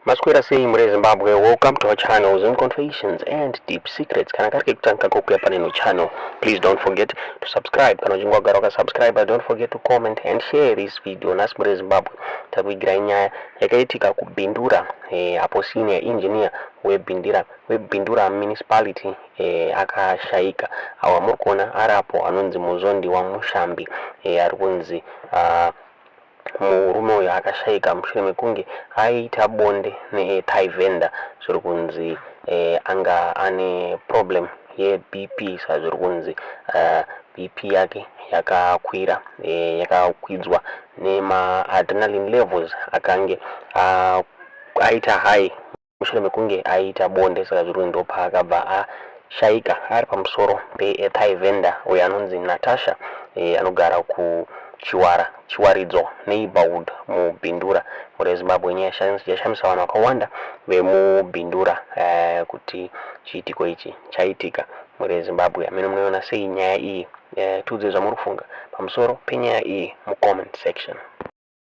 Maswera sei mure Zimbabwe, welcome to our channel Zim Confessions and Deep Secrets. Kana kari kekutanga kokuya pane ino channel, please don't forget to subscribe. Kana uchinge wagara wakasubscribe, don't forget to comment and share this video. Nhasi mure Zimbabwe takuigirai nyaya yakaitika kuBindura apo senior engineer weBindura weBindura municipality akashaika. Awa muri kuona ari apo anonzi Muzondi waMushambi ari kunzi murume uyu akashaika mushure mekunge aita bonde neThai vendor. Zviri kunzi anga ane problem yeBP, saka zviri kunzi BP yake yakakwira, yakakwidzwa nemaadrenaline levels akange aita high mushure mekunge aita bonde. Saka zviri kunzi ndopaakabva ashaika ari pamusoro peThai vendor uyo anonzi Natasha, anogara kuchiwara Chiwaridzo neighborhood muBindura. Mhuri yeZimbabwe, nyaya yashamisa vanhu vakawanda vemuBindura kuti chiitiko ichi chaitika. Mhuri yeZimbabwe, amene munoiona sei nyaya iyi? Tiudze zvamuri kufunga pamusoro penyaya iyi mucomment section.